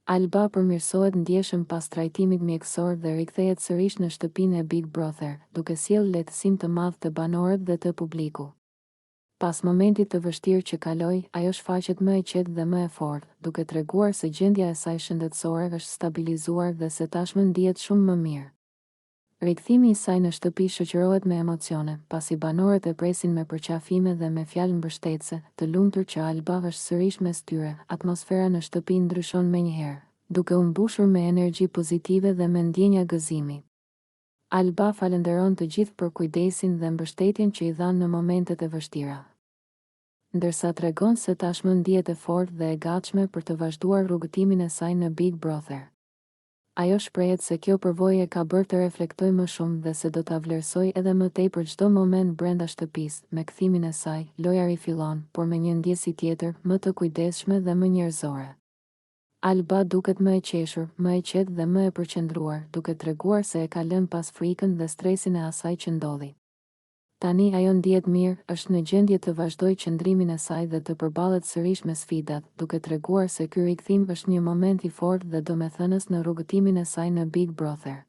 Alba përmirësohet ndjeshëm pas trajtimit mjekësor dhe rikthehet sërish në shtëpinë e Big Brother, duke sjellë lehtësim të madh te banorët dhe te publiku. Pas momentit të vështirë që kaloi, ajo shfaqet më e qetë dhe më e fortë, duke treguar se gjendja e saj shëndetësore është stabilizuar dhe se tashmë ndihet shumë më mirë. Rikthimi i saj në shtëpi shoqërohet me emocione, pasi banorët e presin me përqafime dhe me fjalë mbështetëse, të lumtur që Alba është sërish mes tyre, atmosfera në shtëpi ndryshon menjëherë, duke u mbushur me energji pozitive dhe me ndjenja gëzimi. Alba falënderon të gjithë për kujdesin dhe mbështetjen që i dhanë në momentet e vështira. Ndërsa tregon se tashmë ndihet e fortë dhe e gatshme për të vazhduar rrugëtimin e saj në Big Brother. Ajo shprehet se kjo përvojë e ka bërë të reflektojë më shumë dhe se do ta vlerësojë edhe më tepër çdo moment brenda shtëpisë, me kthimin e saj, loja rifillon, por me një ndjesi tjetër, më të kujdesshme dhe më njerëzore. Alba duket më e qeshur, më e qetë dhe më e përqendruar, duke treguar se e ka lënë pas frikën dhe stresin e asaj që ndodhi. Tani ajo ndihet mirë, është në gjendje të vazhdojë qëndrimin e saj dhe të përballet sërish me sfidat, duke treguar se ky rikthim është një moment i fortë dhe domethënës në rrugëtimin e saj në Big Brother.